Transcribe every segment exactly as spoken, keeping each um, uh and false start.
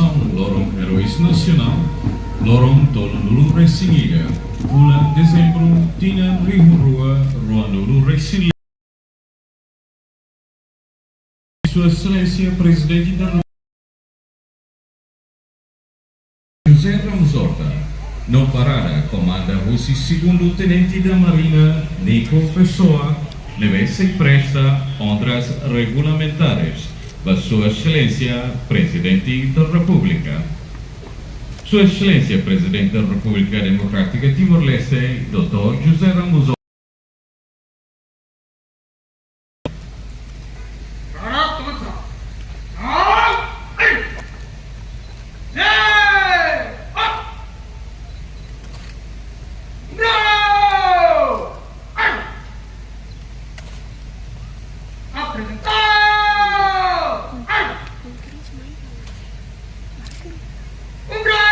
Loron Eróis Nasionál, loron tolunulu-resin-ida, fulan Dezembru, tinan rihun rua, ruanulu-resin-lima. Sua Exelénsia Prezidente da Repúblika José Ramos Horta, no parada komanda husi Segundu Tenente da Marinha, Nico Pessoa, ne'ebé sei presta onras regulamentares ba Sua Exelénsia Prezidente da Repúblika. Sua Exelénsia Prezidente da Repúblika Demokrátika Timor-Leste, doutór José Ramos Horta. Apresentá! Umbro!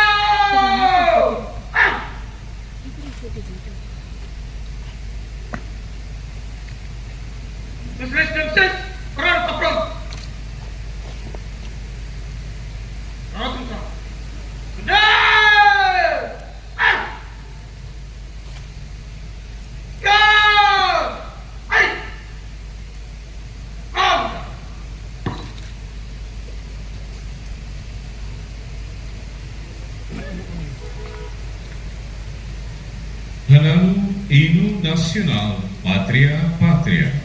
Sebelas jam ses, perang ke perang. Perang ke perang. Sudah! Hanalu inu nasionál, Pátria, Pátria.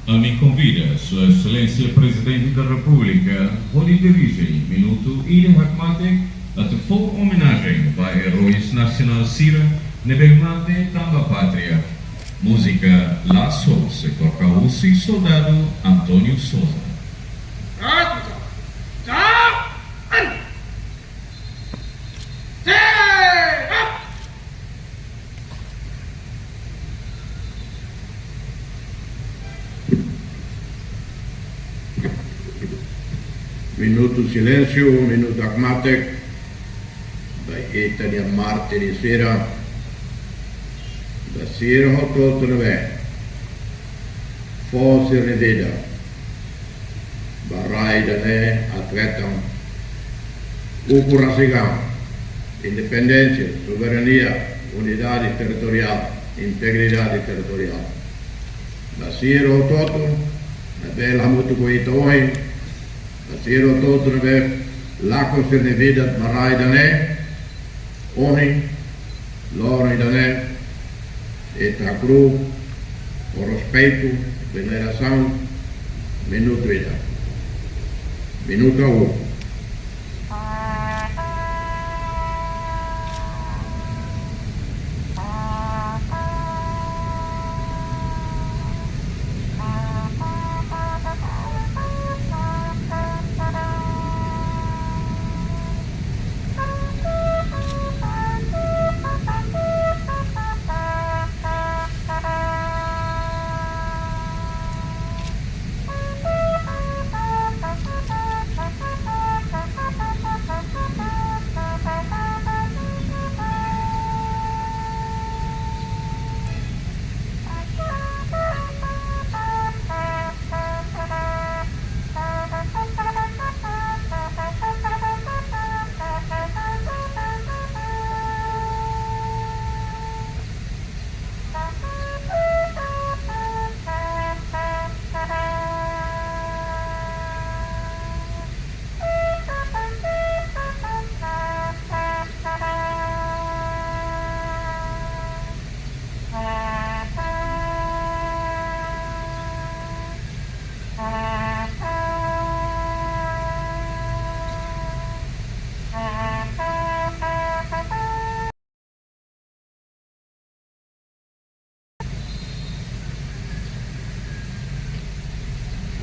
Ami konvida Sua Exelénsia Prezidente da Repúblika hodi dirije minutu ida hakmatek atu fó omenajen ba eróis nasionál sira ne'ebé mate tanba pátria. Múzika La Sol sei toka husi soldadu António Sousa. Minutu silénsiu, minutu hakmatek ba ita-nia mártir sira, ba sira hotu-hotu ne'ebé fó sira-nia vida ba rai ida-ne'e atu hetan ukun rasik an independénsia, soberania, unidade territoriál, integridade territoriál. Ba sira hotu-hotu ne'ebé la hamutuk ho ita ohin, ba sira hotu-hotu ne'ebé lakon sira-nia vida ba rai ida-ne'e, ohin, loron ida-ne'e, ita hakru'uk ho respeitu, venerasaun, minutu ida. Minutu agora.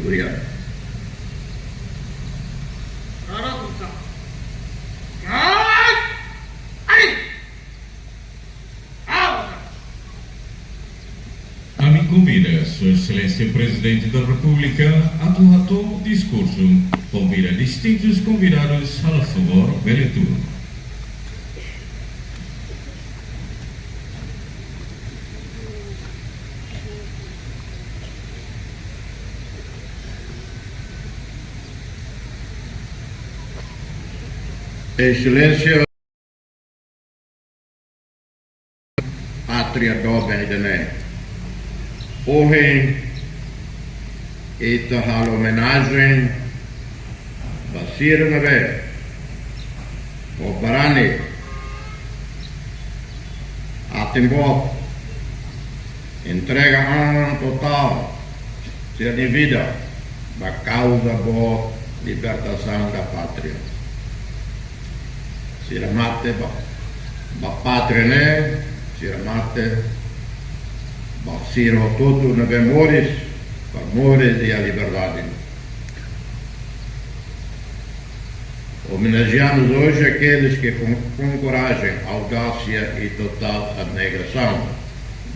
Obrigadu. Ami konvida Sua Exelénsia Prezidente da Repúblika atu hato'o diskursu, konvida distintus konvidadus, halo favór bele tuur. Exelénsia Pátria doben ida-ne'e. Ohin, ita halo omenajen ba sira ne'ebé ho barani, aten-boot, entrega an totál sira-nia vida ba kauza boot libertasaun da pátria. Sira mate ba, ba pátria ne'e, sira mate ba sira hotu-hotu ne'ebé moris, ba moris iha liberdade. Homenageamos hoje aqueles que, com, com coragem, audácia e total abnegação,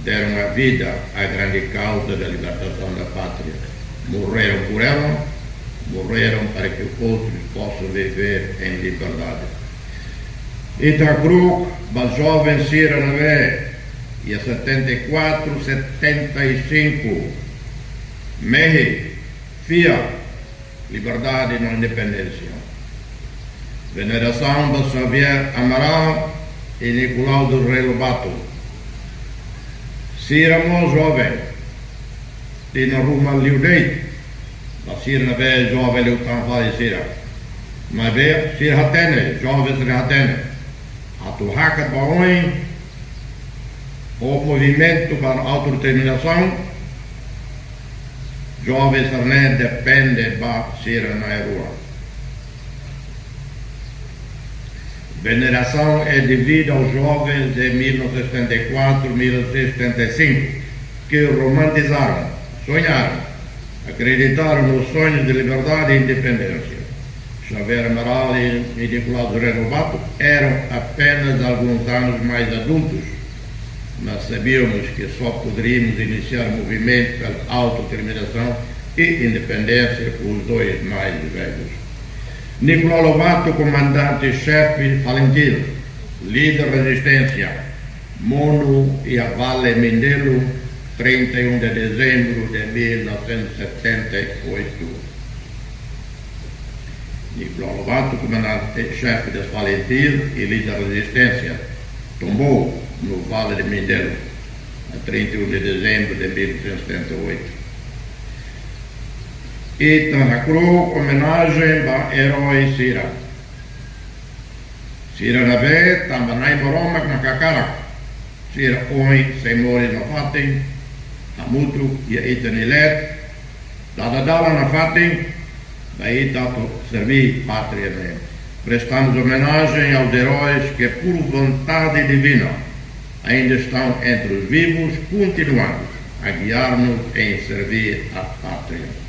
deram a vida à grande causa da libertação da pátria. Morreram por ela, morreram para que outros possam viver em liberdade. Ita hakru'uk ba joven sira ne'ebé iha setenta e quatro, setenta e cinco, mehi, fiar, liberdade no independénsia. Venerasaun ba Xavier Amaral e Nicolau do Rei Lobato. Sira mós joven, tinan ruma liu de'it, ba sira ne'ebé joven liután fali sira. Maibé sira hatene, joven sira hatene. Atu hakat ba oin, ho movimentu ba autodeterminasaun, joven sira-ne'e depende ba sira na'in-rua. Veneração é devida aos jovens de mil novecentos e setenta e quatro, mil novecentos e setenta e cinco, que romantizaram, sonharam, acreditaram nos sonhos de liberdade e independência. Xavier Amaral e Nicolau do Rei Lobato eram apenas alguns anos mais adultos, mas sabíamos que só poderíamos iniciar movimentos pela autodeterminação e independência com os dois mais velhos. Nicolau Lobato, komandante-xefe FALINTIL, líder rezisténsia, monu iha Vale Mindelo, trinta e um de dezembro de mil novecentos e setenta e oito. Nicolau Lobato, komandante-xefe de FALINTIL e líder rezisténsia, tombou no Vale de Mindelo, a trinta e um de dezembro de mil novecentos e setenta e oito. Ita hakru'uk omenajen ba erói sira. Sira ne'ebé tanba Na'i Maromak nia hakarak, sira ohin sei moris nafatin, hamutuk iha ita-nia leet, dada dalan nafatin, ba ita atu serví pátria ne'e. Prestamos homenagem aos heróis que, por vontade divina, ainda estão entre os vivos, continuando a guiar-nos em servir a pátria.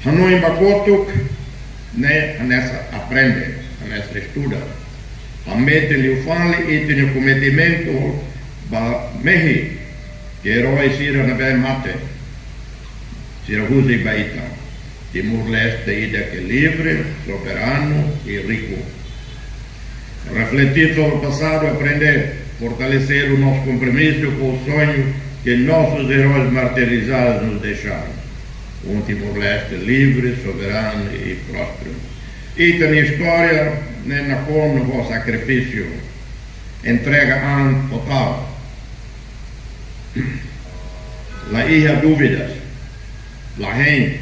Hanoin ba kotuk, ne'e hanesan aprende, hanesan estuda. Hametin liu fali ita-nia kometimentu ba mehi, ke erói sira ne'ebé mate, sira husik ba ita. Timor-Leste ida ke livre, soberanu e riku. Refletir sobre o passado, aprender, fortalecer o nosso compromisso com o sonho que nossos heróis martirizados nos deixaram. Um Timor-Leste livre, soberano e próspero. Ita-nia istória ne'e nakonu ho sakrifísiu, entrega an totál. La iha dúvidas, la hein.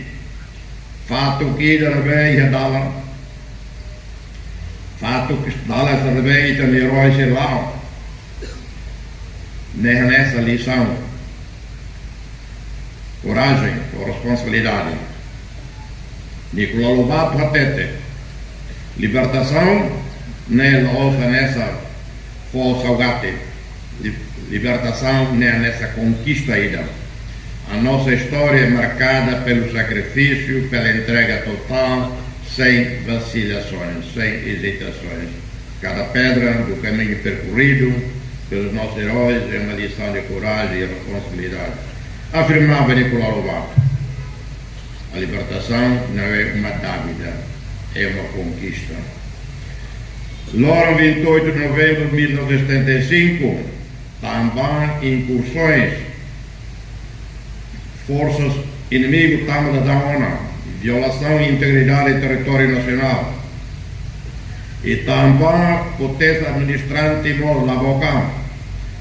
Fatuk ida ne'ebé iha dalan, fatuk dalan sira ne'ebé ita-nia erói sira la'o, ne'e hanesan lisaun. Korajen ho responsabilidade. Nicolau Lobato hatete, libertasaun ne'e la'ós hanesan fó saugati. Li-, libertasaun ne'e hanesan konkista ida. A nossa história é marcada pelo sacrifício, pela entrega total, sem vacilações, sem hesitações. Cada pedra do caminho percorrido pelos nossos heróis é uma lição de coragem e responsabilidade, afirmava Nicolau Lobato. A libertação não é uma dávida, é uma conquista. Loron vinte e oito de novembro de mil novecentos e setenta e cinco, tanba incursões, forças inimigu tama daudaun ona, violação de integridade de território nacional. I tanba potênsia administrante mós la book an,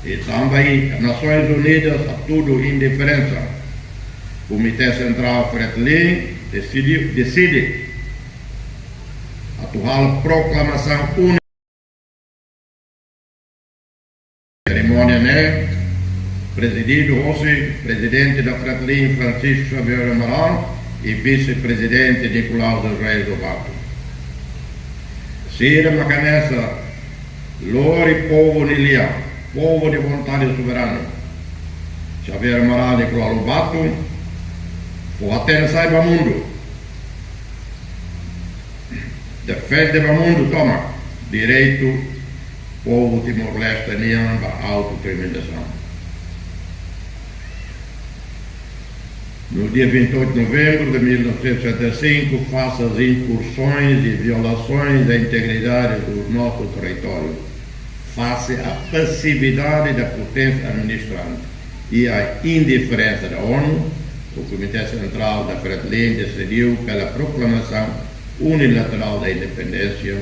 i tanba Nações Unidas hatudu indiferensa, Komité Sentrál FRETILIN deside, deside atu halo proklamasaun únika. Serimónia ne'e prezididu hosi Prezidente da FRETILIN, Francisco Xavier Amaral, i Vise-Prezidente Nicolau dos Reis Lobato. Sira mak hanesan lori povu nia lian, povu nia vontade soberanu. Xavier Amaral, Nicolau Lobato fó hatene sai ba mundu, defende ba mundu tomak direitu povu Timor-Leste nian ba autodeterminasaun. No dia vinte e oito de novembro de mil novecentos e setenta e cinco, face às incursões e violações à integridade do nosso território, face à passividade da potência administrante e à indiferença da ONU, o Comitê Central da FRETILIN decidiu pela proclamação unilateral da independência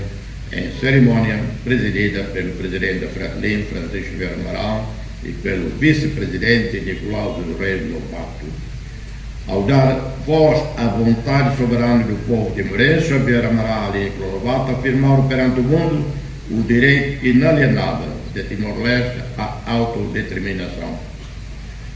em cerimónia presidida pelo presidente da FRETILIN, Francisco Xavier Amaral, e pelo vice-presidente Nicolau dos Reis Lobato. Ao dar voz à vontade soberana do povo timorense, Xavier Amaral e Nicolau Lobato afirmaram perante o mundo o direito inalienável de Timor-Leste à autodeterminação.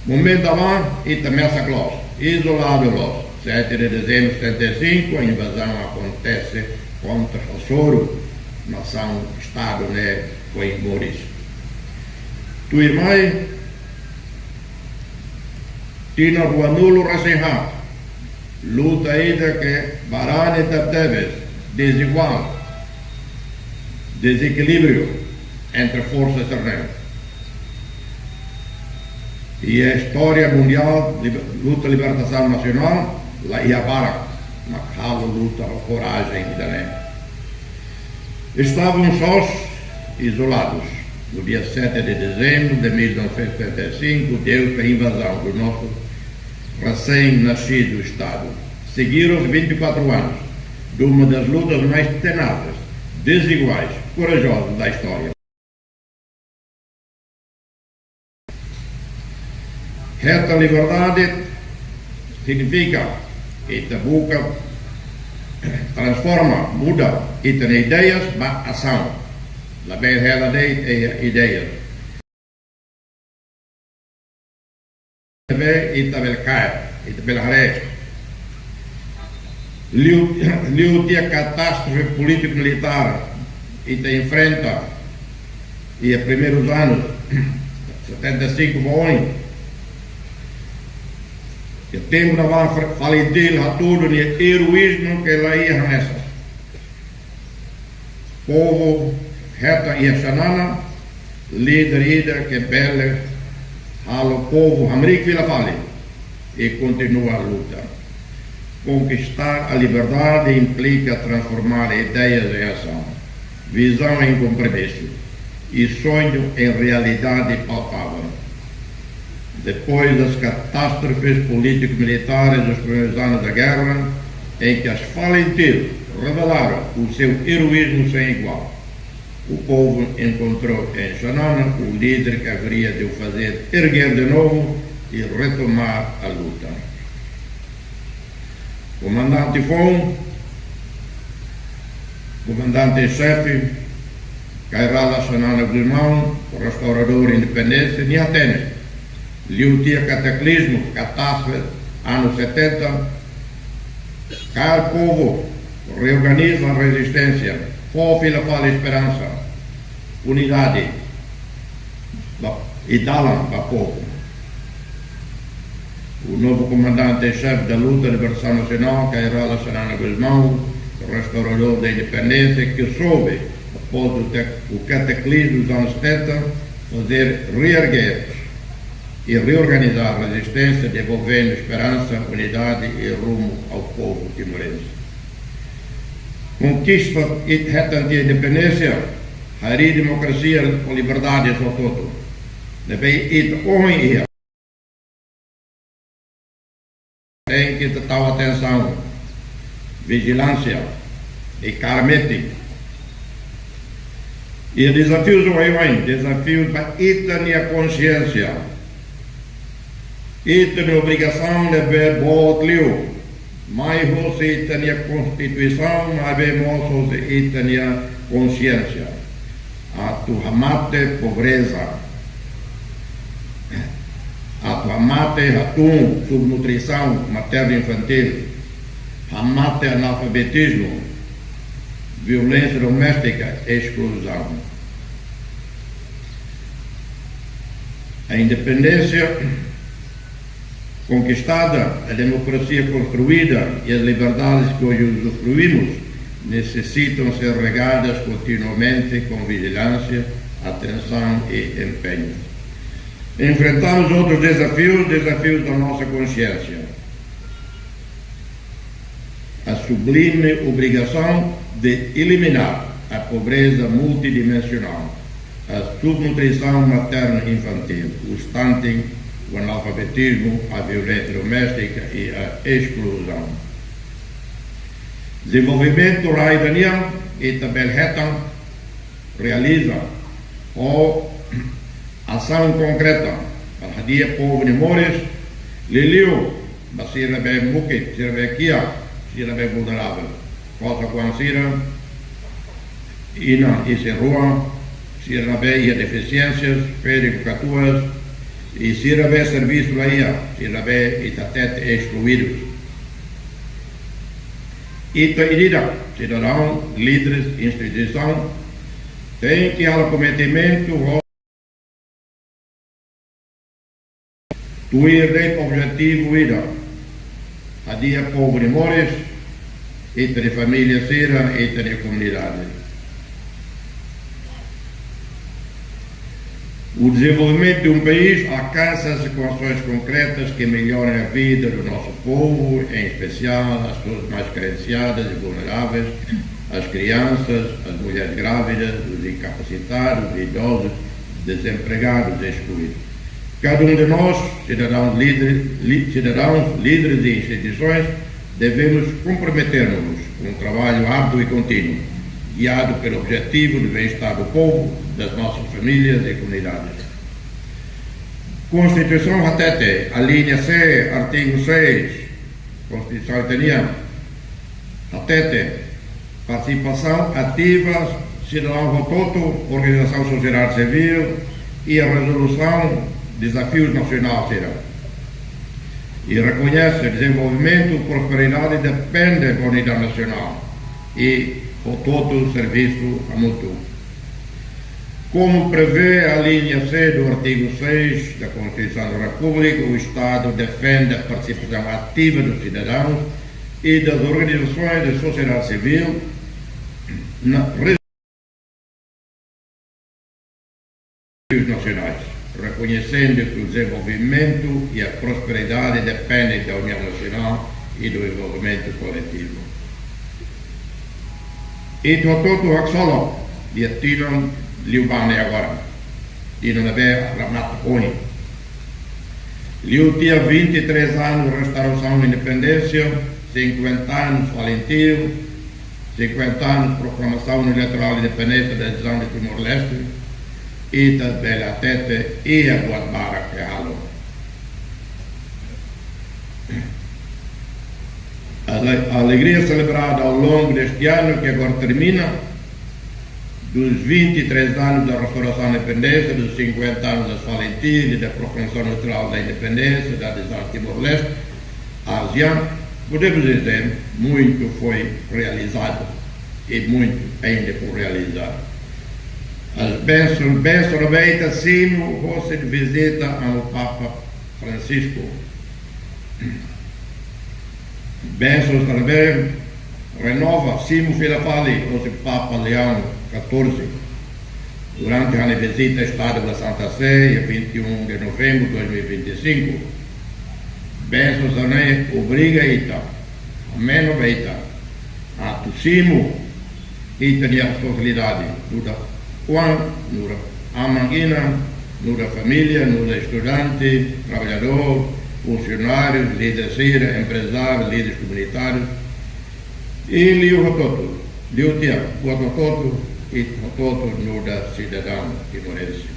Momentu ne'ebá, ita mesak loos, izoladu loos. Sete de dezembro de setenta e cinco, a invasão acontece contra Hasoru, nasaun, estadu ne'e foin moris. Tuirmai, tinan ruanulu-resin-haat, luta ida ke barani tebes, deziguál, dezekilíbriu entre forsa sira-ne'e. Iha istória mundiál, liber-, luta libertasaun nasionál la iha barak. mak halo luta ho korajen ida-ne'e. Estavam sós, isolados. No dia sete de dezembro de mil novecentos e setenta e cinco, deu-se a invasão do nosso recém-nascido Estado. Seguiram vinte e quatro anos de uma das lutas mais tenazes, desiguais, corajosas da história. Hetan liberdade signifika ita buka transforma, muda ita-nia ideias ba asaun. Labele hela de'it iha ideias. Ne'ebé ita bele kaer, ita bele haree. Liu, liu tiha katástrofe polítiku militár ita enfrenta iha primeirus anus, setenta e cinco ba oin. Iha tempu ne'ebá Fa-, FALINTIL hatudu nia eroízmu ke la iha hanesan. Povu hetan iha Xanana líder ida ke bele halo povu hamriik fila fali i kontinua luta. Conquistar a liberdade implica transformar ideias em ação, visão em compromisso e sonho em realidade palpável. Depois das catástrofes político-militares dos primeiros anos da guerra, em que as FALINTIL revelaram o seu heroísmo sem igual, o povo encontrou em Xanana o líder que haveria de o fazer erguer de novo e retomar a luta. Komandante foun, komandante-xefe, Kay Rala Xanana Gusmão, restauradór independénsia, nia hatene. Liu tiha kataklizmu, katástrofe, anus setenta, kaer povu, reorganiza rezisténsia, fó fila fali esperansa, unidade, ba, i dalan ba povu. O novo comandante-chefe da luta de libertação nacional, Kay Rala Xanana Gusmão, restaurador da independência, que soube, após o te-, o cataclismo dos anos setenta, fazer reerguer e reorganizar a resistência, devolvendo esperança, unidade e rumo ao povo timorense. Konkista ita hetan tiha independénsia, harii demokrasia ho liberdade ho todo. Ne'ebé ita ohin iha. Tenke tau atensaun, vijilánsia, i kaer metin. I dezafius oioin, dezafius ba ita-nia konxiénsia. Ita-nia obrigasaun ne'ebé boot liu, mai husi ita-nia Konstituisaun, maibé mós husi ita-nia konxiénsia. Atu hamate pobreza. Atu hamate hatún, subnutrisaun materno-infantil. Hamate analfabetizmu, violénsia doméstika, eskluzaun. A independénsia konkistada, a demokrasia konstruída i as liberdades ke hoje usufruímos necessitam ser regadas continuamente com vigilância, atenção e empenho. Enfrentamos outros desafios, desafios da nossa consciência. A sublime obrigação de eliminar a pobreza multidimensional, a subnutrição materno-infantil, o stunting, o analfabetismo, a violência doméstica e a exclusão. Dezenvolvimentu rai ida-ne'e, ita bele hetan, realiza, ho asaun konkreta, para hadi'a povu nia moris, liuliu ba sira ne'ebé mukit, sira ne'ebé kiak, sira ne'ebé vulneravel. Kota kuan sira, inan isin-rua, sira ne'ebé iha defisiénsias, ferik-katuas, i sira ne'ebé servisu la iha, sira ne'ebé ita hatete eskluídus. Ita ida-idak, sidadaun, líderes, instituisaun, tenke halo kompromisu ho tuir de'it objetivu ida, hadi'a povu nia moris, ita-nia família sira, ita-nia komunidade. O desenvolvimento de um país alcança-se com ações concretas que melhorem a vida do nosso povo, em especial as pessoas mais carenciadas e vulneráveis, as crianças, as mulheres grávidas, os incapacitados, os idosos, desempregados e excluídos. Cada um de nós, cidadãos, líder, li, cidadãos, líderes e instituições, devemos comprometer-nos com um trabalho árduo e contínuo, guiado pelo objetivo do bem-estar do povo, das nossas famílias e comunidades. Konstituisaun hatete, alínea C, artigu seis, Konstituisaun ita-nian, hatete, partisipasaun ativa sidadaun hotu-hotu, organizasaun sosiedade sivíl, iha rezolusaun dezafius nasionál sira. I rekoñese dezenvolvimentu, prosperidade depende da unidade nasionál i hotu-hotu servisu hamutuk. Como prevê a alínea C do artigo seis da Constituição da República, o Estado defende a participação ativa dos cidadãos e das organizações da sociedade civil na nacionais, reconhecendo que o desenvolvimento e a prosperidade dependem da união nacional e do envolvimento coletivo. Ita hotu-hotu haksolok, iha tinan liubá ne'e agora, tinan ne'ebé remata ohin. Liu tiha vinte e três anos restaurasaun independénsia, cinquenta anos FALINTIL, cinquenta anos proklamasaun unilaterál independénsia da nasaun de Timor-Leste, ita bele hatete iha buat barak ke halo. A ale-, a alegria celebrada ao longo deste ano que agora termina, dos vinte e três anos da restauração da independência, dos cinquenta anos da FALINTIL e da proklamasaun unilaterál da independência da nasaun Timor-Leste, ASEAN, podemos dizer, muito foi realizado e muito ainda por realizar. As bênçãos, bênsaun ne'ebé ita simu hosi vizita Amu Papa Francisco. Bênsaun ne'ebé renova, simu fila fali hosi Papa Leão catorze, durante a vizita Estadu ba Santa Sé, dia vinte e um de novembro de dois mil e vinte e cinco. Bênsaun ne'e obriga ita, ameno ba ita, atu simu ita-nia responsabilidade, nu'udar oan, nu'udar aman-inan, nu'udar família, nu'udar estudante, traballadór, funsionáriu, líder sira, emprezáriu, líderes komunitárius, i liu hotu-hotu, liu tiha, buat hotu-hotu, i hotu-hotu nu'udar sidadaun timorense.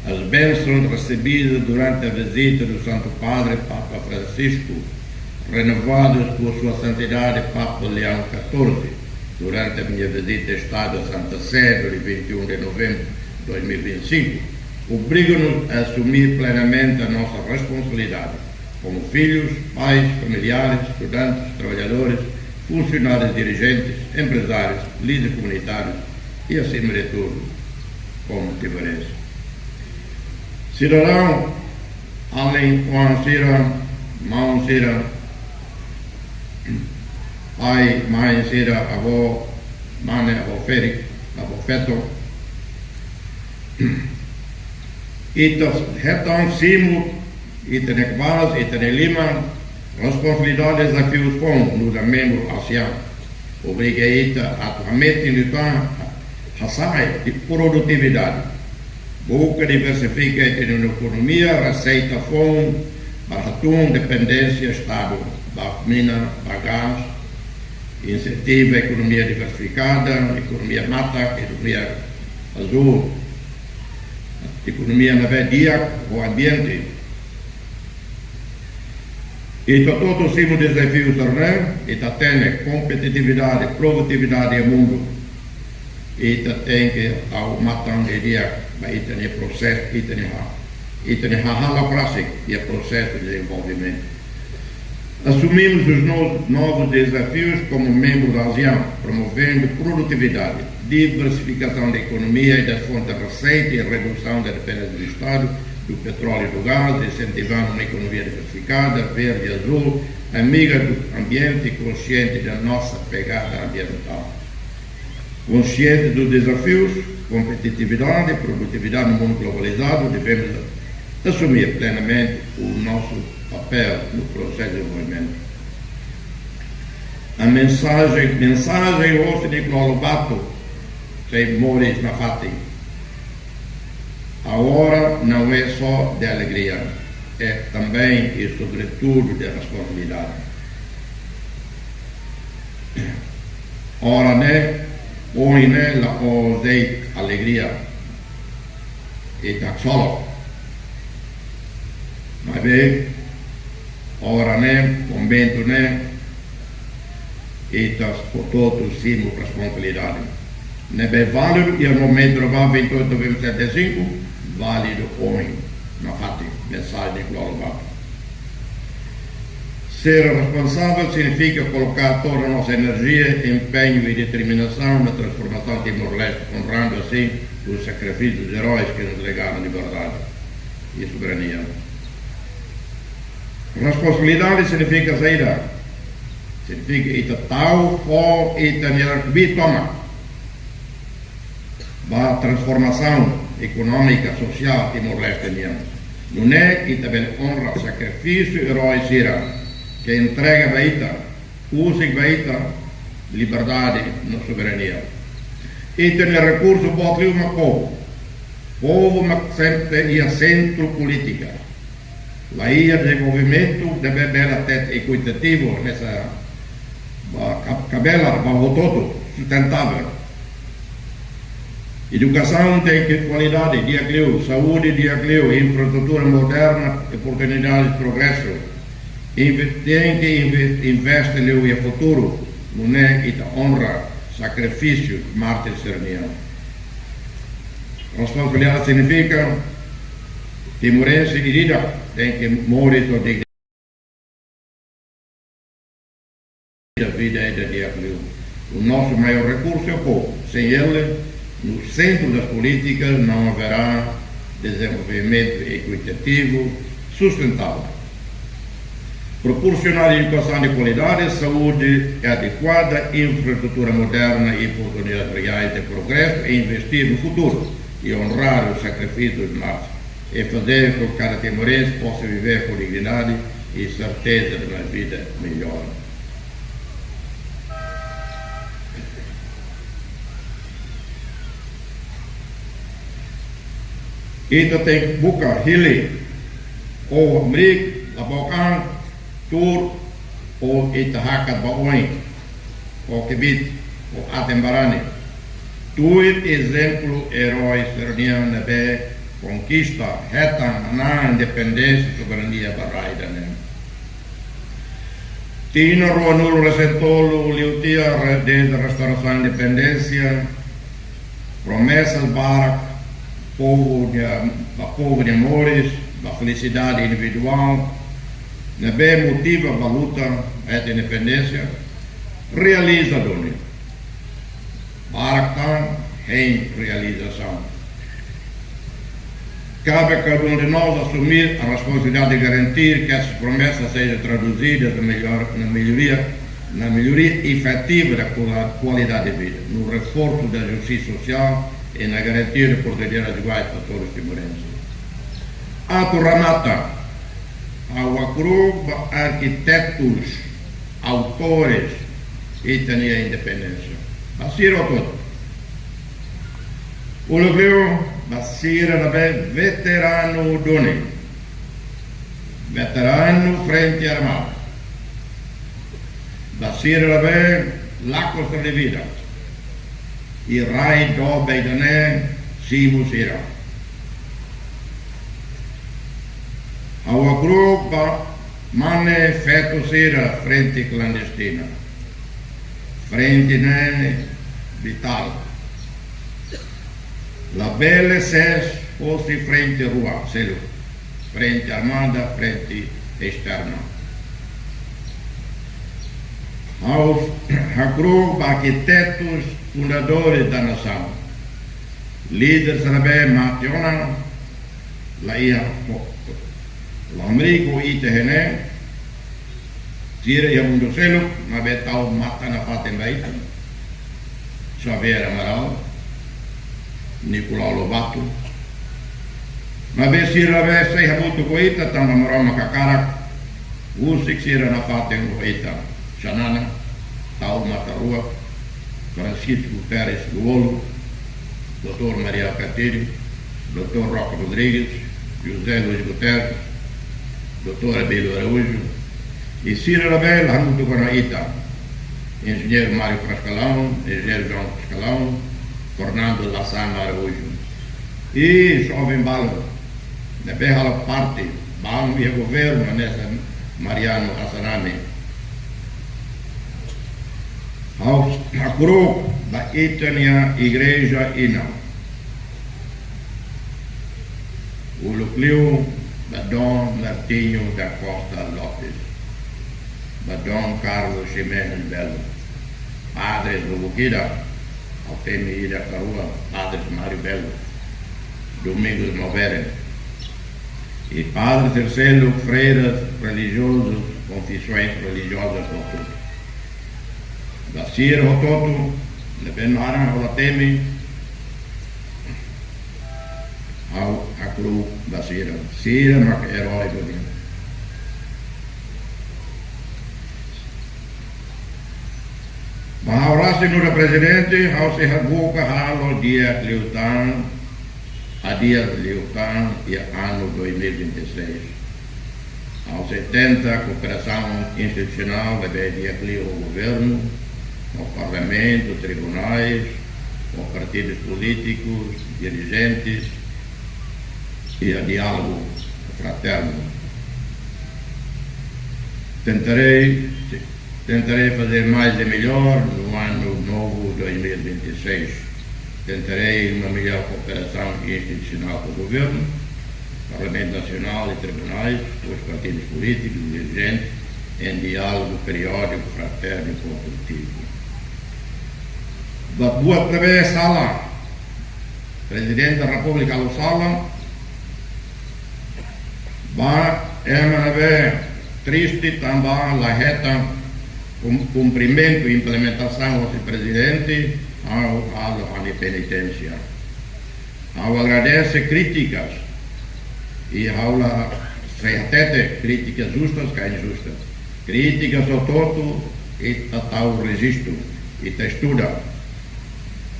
As bênçãos recebidas durante a visita do Santo Padre Papa Francisco, renovadas por Sua Santidade Papa Leão catorze, durante a minha visita de Estado a Santa Sé, no dia vinte e um de novembro de dois mil e vinte e cinco, obrigam-nos a assumir plenamente a nossa responsabilidade como filhos, pais, familiares, estudantes, trabalhadores, funcionários, dirigentes, empresários, líderes comunitários e, acima de tudo, como timorense. Sidadaun, alin, oan sira, maun sira, pai, main sira, avó, mane, avó Feri, avó Feto. Ita hetan simu ita-nia kbalas, ita-nia liman, responsabilidade, dezafius foun nu'udar membru ASEAN. Obriga ita atu hametin liután hasa'e produtividade. Buka diversifika ita-nia ekonomia, reseita foun, para hatún dependénsia Estadu ba mina, ba gás, insentiva ekonomia diversifikada, ekonomia matak, ekonomia azúl, ekonomia ne'ebé di'ak ho ambiente. Ita hotu-hotu simu dezafiu sira-ne'e, ita hatene kompetitividade, produtividade iha mundu. Ita tenke tau matan didi'ak ba ita-nia prosesu, ita-nia ha-, ita-nia hahalok rasik iha prosesu de dezenvolvimentu. Assumimos os no-, novos desafios como membro da ASEAN, promovendo produtividade, diversificação da economia e das fontes de receita e redução da dependência do Estado do petróleo e do gás, incentivando uma economia diversificada, verde e azul, amiga do ambiente e consciente da nossa pegada ambiental. Conscientes dos desafios, competitividade e produtividade no mundo globalizado, devemos assumir plenamente o nosso papel no processo de desenvolvimento. A mensagem, mensagem hoje de Glolo Bato, sei moris nafatin. Agora não é só de alegria, é também e sobretudo de responsabilidade. Oras ne'e, ohin ne'e la'ós de'it alegria ita haksolok. Maibé, oras ne'e, momentu ne'e, ita hotu-hotu simu responsabilidade. Ne'ebé válidu iha momentu ne'ebá, vinte e oito de novembro de setenta e cinco, válidu ohin nafatin, mensajen globál. Ser responsável significa colocar toda a nossa energia, empenho e determinação na transformação de Timor-Leste, honrando assim os sacrifícios dos heróis que nos legaram liberdade e soberania. Responsabilidade significa saida? Significa ita tau fó ita-nia kbiit tomak ba transformasaun ekonómika, sosiál Timor-Leste nian. Nune'e ita bele onra sakrifísiu erói sira ke entrega ba ita, husik ba ita, liberdade no soberania. Ita-nia rekursu boot liu mak povu. Povu mak sempre iha sentru polítika. La iha dezenvolvimentu ne'ebé bele hatete ekuitativu, hanesan ba ka-, kabelar ba hotu-hotu, sustentável. Edukasaun tenke kualidade di'ak liu, saúde di'ak liu, infraestrutura moderna, oportunidade de progresu. Inve-, tenke inve-, investe liu iha futuru, nune'e ita onra sakrifísiu mártir sira-nian. Responsabilidade signifika timorense ida-idak tenke moris ho dignidade, vida ida di'ak liu. O nosso maior recurso é o povo. Sem ele, no centro das políticas, não haverá desenvolvimento equitativo, sustentável. Proporcionar educação de qualidade, saúde adequada, infraestrutura moderna e oportunidades reais de progresso e investir no futuro e honrar os sacrifícios dos nossos. É fazer com que cada timorense possa viver com dignidade e certeza de uma vida melhor. Ita tenke buka hili, ho hamriik, la book an, tuur, ho ita hakat ba oin, ho kbiit, ho aten-barani. Tuir ezemplu erói sira-nian ne'ebé konkista, hetan hanesan independénsia, soberania ba rai ida-ne'e. Tinan ruanulu-resin-tolu liu tiha re-, dezde restaurasaun independénsia, promesas barak povu nia, ba povu nia moris, ba felisidade individuál, ne'ebé motiva ba luta ba ita independénsia, realiza duni. Barak tan hein realizasaun. Cabe a cada um de nós assumir a responsabilidade de garantir que essas promessas sejam traduzidas na melhor, na melhoria, na melhoria efetiva da quali-, qualidade de vida, no reforço da justiça social e na garantia de oportunidades iguais para todos os timorenses. Atu remata, ha'u hakru'uk ba arkitetus, autores ita-nia independénsia. Ba sira hotu-hotu. Uluk liu, ba sira ne'ebé veteranu duni. Veteranu Frente Armada. Ba sira ne'ebé lakos sira-nia vida. I rai doben ida-ne'e simu sira. Ha'u hakru'uk ba mane feto sira frente klandestina. Frente ne'e vitál. Labele ses hosi frente rua seluk. Frente armada, frente esterna. Ha'u hakru'uk ba arkitetus fundadores da nasaun. Líder sira ne'ebé mate ona, la iha ho-, la hamriik ho ita iha ne'e, sira iha mundu seluk, maibé tau matan nafatin ba ita. Xavier Amaral, Nicolau Lobato. Maibé sira ne'ebé sei hamutuk ho ita tanba Maromak hakarak, husik sira nafatin ho ita. Xanana, Tau Matan Ruak, Francisco Guterres Lú-Olo, doutór Mari Alkatiri, doutór Roque Rodrigues, José Luís Guterres, doutór Abílio Araújo, i sira ne'ebé la hamutuk ho ita, enjeñeiru Mário Frascalão, enjeñeiru João Frascalão, Fernando Lassama Araújo. I joven balu ne'ebé halo parte, balu iha governu, hanesan Mariano Assanami. Ha'u hakru'uk ba ita-nia igreja inan. Uluk liu ba Dom Martinho da Costa Lopes, ba Dom Carlos Ximenes Belo, padre lubuk ida, ha'u temi ida ka rua, padre Mário Belo, Domingos Maubere, i padre terseiro, freiras, religiosos, konfesoens religiosas hotu. Ba sira hotu-hotu, ne'ebé naran ha'u la temi, ha'u hakru'uk ba sira, sira mak erói ba imi. Ba ha'u rasik nu'udar prezidente, ha'u sei habuka halo di'ak liután, hadi'a liután iha anu dois mil e vinte e seis. Ha'u sei tenta kooperasaun institusionál ne'ebé di'ak liu ho governu, ho parlamentu, tribunais, ho partidus polítikus, dirijentes, iha diálogu fraternu. Tentarei, tentarei fazer mais e melhor no ano novo dois mil e vinte e seis. Tentarei uma melhor cooperação institucional com o governo, Parlamento Nacional e tribunais, com os partidos políticos e dirigentes, em diálogo periódico, fraterno e construtivo. Ba buat ne'ebé sala, Prezidente da Repúblika halo sala, ba ema ne'ebé triste tanba la hetan kum-, kumprimentu implementasaun husi prezidente, ha'u halo ha'u-nia peniténsia. Ha'u agradese krítikas, i ha'u la sei hatete krítikas justas ka injustas. Krítikas hotu-hotu ita tau rejistu, ita estuda.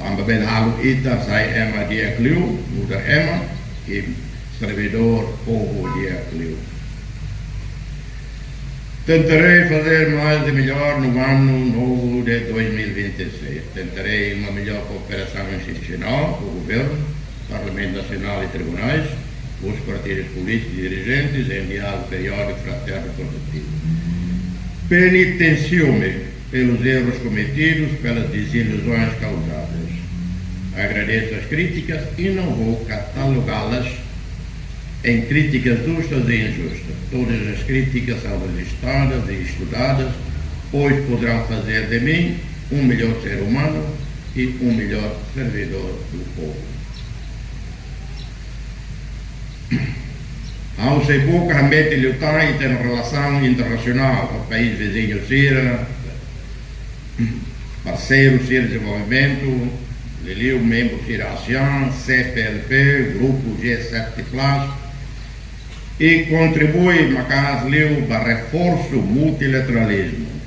Tanba bele halo ita sai ema di'ak liu, nu'udar ema, i servidór povu di'ak liu. Tentarei fazer mais e melhor no ano novo de dois mil e vinte e seis. Tentarei uma melhor cooperação institucional com o governo, Parlamento Nacional e tribunais, com os partidos políticos e dirigentes, em diálogo periódico, fraterno e construtivo. Penitencio-me pelos erros cometidos, pelas desilusões causadas. Agradeço as críticas e não vou catalogá-las em críticas justas e injustas. Todas as críticas são registadas e estudadas, pois poderão fazer de mim um melhor ser humano e um melhor servidor do povo. Ha'u sei buka hametin liután ita-nia relasaun internasionál ho país viziñu sira, parseiru sira dezenvolvimentu, liuliu membru sira ASEAN, C P L P, grupu G sete plus, i kontribui maka'as liu ba reforsu multilateralizmu.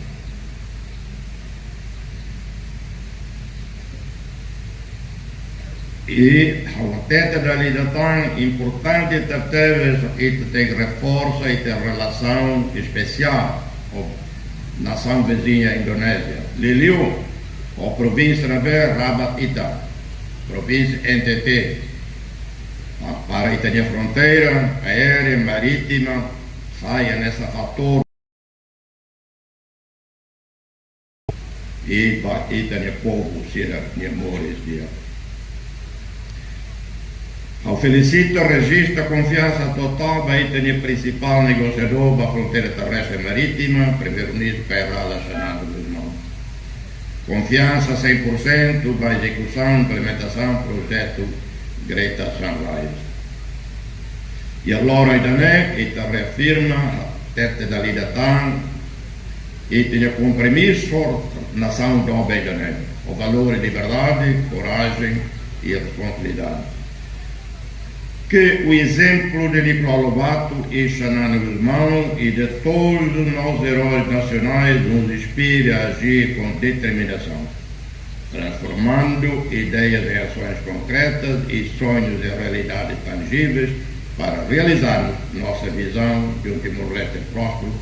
I ha'u hatete dala ida tan importante tebetebes ita tenke reforsa ita-nia relasaun espesiál ho nasaun viziña Indonézia. Liuliu ho provínsia ne'ebé rabat ita, provínsia N T T. Pa-, para ita-nia fronteira aérea, marítima, sai hanesan fatór i ba ita-nia povu sira-nia moris di'ak. Ha'u felisita, rejista konfiansa totál ba ita-nia prinsipál negosiadór ba fronteira terrestre marítima, Primeiru-Ministru Kay Rala Xanana Gusmão. Konfiansa cem por cento ba ezekusaun, implementasaun projetu Greater Sunrise. Iha loron ida-ne'e, ita reafirma, hatete dala ida tan, ita-nia kompromisu ho nasaun doben ida-ne'e. O valór de liberdade, korajen i responsabilidade. Que o exemplo de Nicolau Lobato e Xanana Gusmão e de todos os nossos heróis nacionais nos inspire a agir com determinação, transformando ideias em ações concretas e sonhos em realidades tangíveis para realizarmos nossa visão de um Timor-Leste próspero,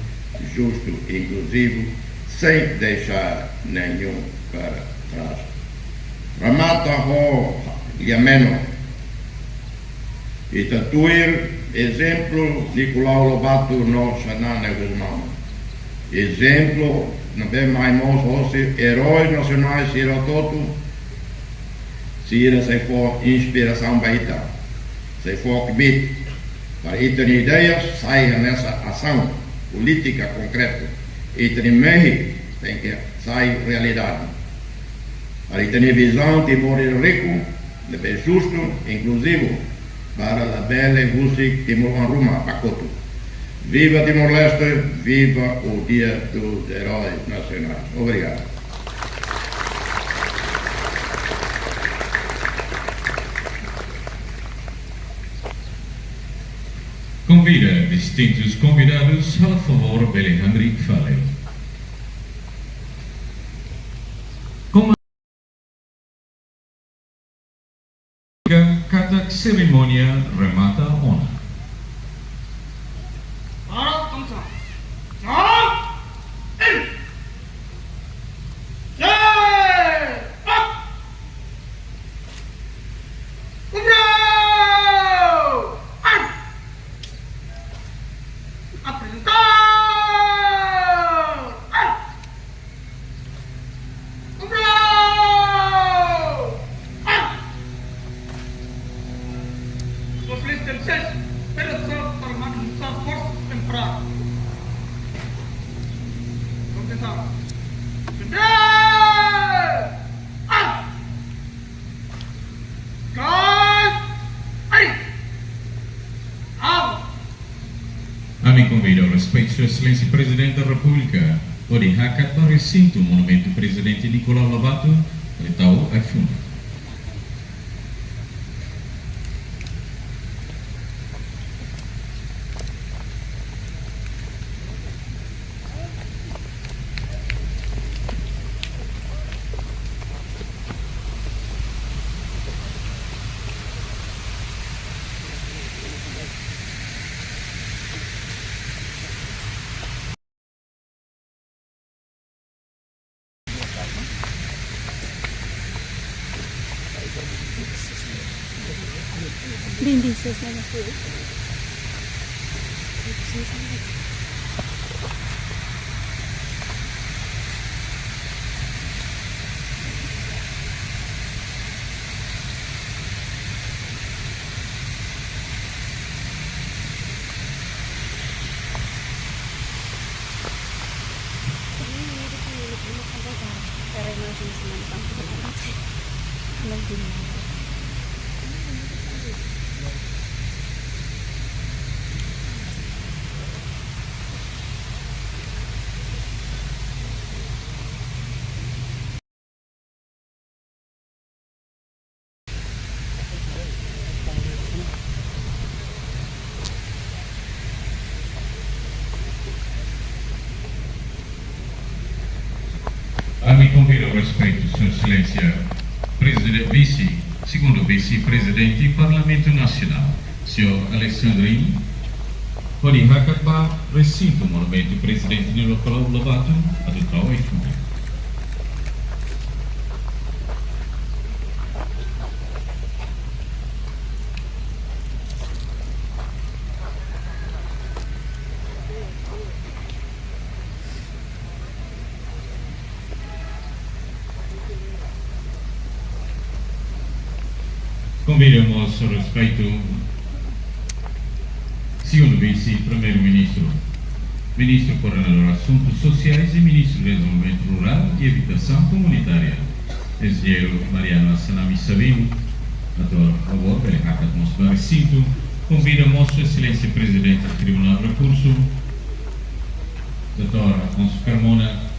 justo e inclusivo, sem deixar nenhum para trás. Remata ho lia-menon. Ita tuir ezemplu Nicolau Lobato no Xanana Gusmão. Ezemplu ne'ebé mai mós hosi heróis nacionais sira hotu, sira sei fó inspirasaun ba ita, sei fó kbiit para ita-nia ideias sai hanesan asaun, polítika konkreta. Ita-nia mehi tenke sai realidade. Para ita-nia vizaun Timor ida riku, ne'ebé justu, inkluzivu, para labele husik timoroan ruma ba kotuk. Viva Timor-Leste, viva o Dia dos Heróis Nacionais. Obrigadu. Konvida distintus konvidadus, halo favór bele hamriik fali. Katak serimónia remata ona. Ami konvida ho respeitu Sua Exelénsia Prezidente da Repúblika hodi hakat ba resintu Monumentu Prezidente Nicolau Lobato, hodi tau ai-funan. Ami konvida ho respeitu Sua Exelénsia Prezidente, Vise, Segundu Vise-Prezidente Parlamentu Nasionál, Señór Alexandrino, hodi hakat ba resintu Monumentu Prezidente Nicolau Lobato, atu tau ai-funan. Konvida mós ho respeitu Segundu Vise-Primeiru-Ministru, Ministru Koordenadór Asuntus Sosiais i Ministru Dezenvolvimentu Rurál i Abitasaun Komunitária, Enjeñeiru Mariano Assanami Sabino, atu halo favór bele hakat mós ba resintu. Konvida mós Sua Exelénsia Prezidente Tribunál Rekursu, doutór Afonso Carmona,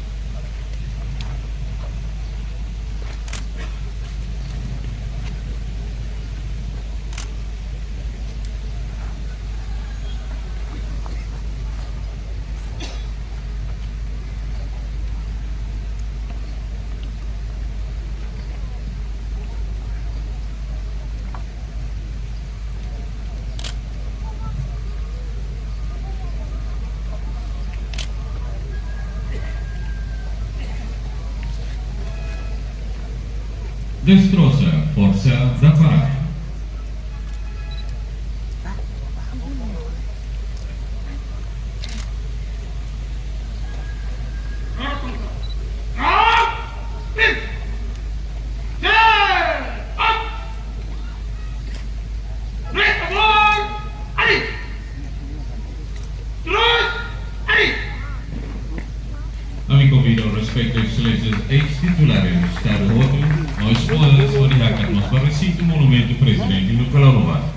Destrosa, Força da Pará. Ami konvida ho respeitu Exelénsias eis-titulares Estadu hotu, no esposas, hodi hakat mós ba resintu Monumentu Prezidente Nicolau Lobato.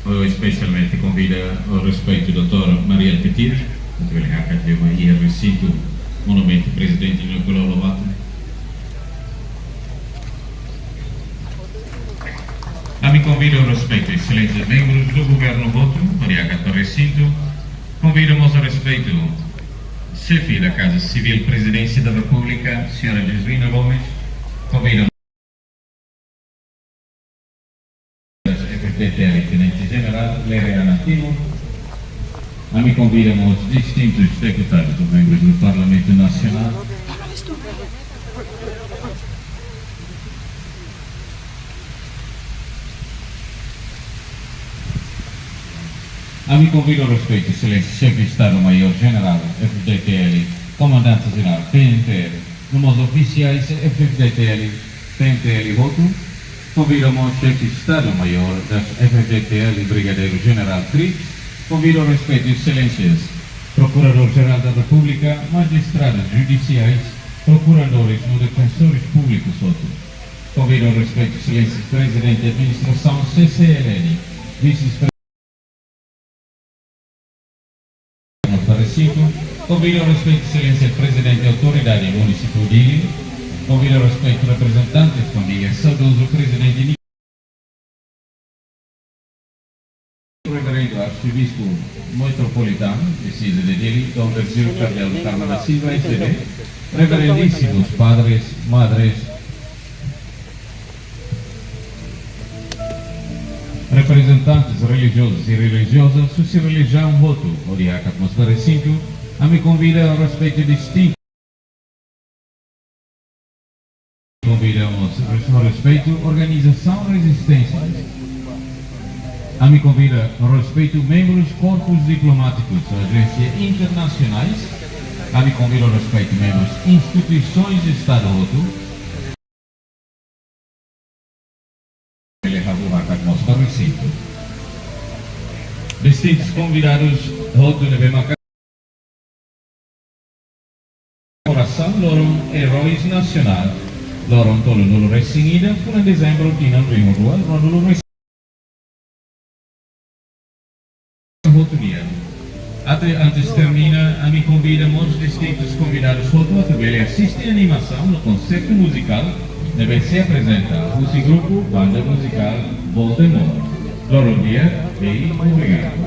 Ami espesialmente konvida ho respeitu doutór Mari Alkatiri, atu bele hakat liu mai iha resintu Monumentu Prezidente Nicolau Lobato. Ami konvida ho respeitu Exelénsias membrus do Governu hotu, hodi hakat ba resintu. Konvida mós ho respeitu Xefe da Casa Civil, Prezidénsia da Repúblika, Señora Joselina Gomes. Konvida F F D T L Tenente Jenerál Lere Ana Timur. Ami konvida mós distintus deputadus no membrus do Parlamentu Nasionál. Ami konvida ho respeitu Exelénsia Xefe Estadu Maiór Jenerál F F D T L, Komandante Jenerál P N T L, no mós ofisiais F F D T L, P N T L hotu. Konvida mós Xefe Estadu Maiór das F F D T L, Brigadeiru Jenerál Krips. Konvida ho respeitu Exelénsias Prokuradór Jerál da Repúblika, majistradus judisiais, prokuradores no defensores públikus hotu. Konvida ho respeitu Exelénsia Prezidente Administrasaun C C L N, Vise-Prezidente, konvida ho respeitu Exelénsia Prezidente Autoridade Munisípiu Dili, konvida ho respeitu reprezentantes família saudozu Prezidente Reverendu Arsebispu Metropolitanu, Dioseze de Dili, Dom Virgílio Cardeal do Carmo da Silva, S D B, Reverendísimos padres, madres, reprezentantes relijiozus i relijioza, husi relijiaun hotu, hodi hakat mós ba resintu, ami konvida ho respeitu distintu. Konvida mós ho respeitu organizasaun rezisténsia. Ami konvida ho respeitu membrus korpus diplomátikus, ajénsia internasionais. Ami konvida ho respeitu membrus instituisoens Estadu hotu. Bele hahú hakat mós ba resintu. Distintus konvidadus hotu ne'ebé maka komemorasaun loron Eróis Nasionál, loron tolunulu-resin-ida, fulan Dezembru, tinan rihun rua ruanulu-resin-ida. Hotu nian. Atu antes termina, ami konvida mós distintus konvidadus hotu atu bele asiste animasaun no konsertu muzikál ne'ebé sei aprezenta husi grupu Banda Muzikál Voldemort. Loron di'ak, i obrigadu.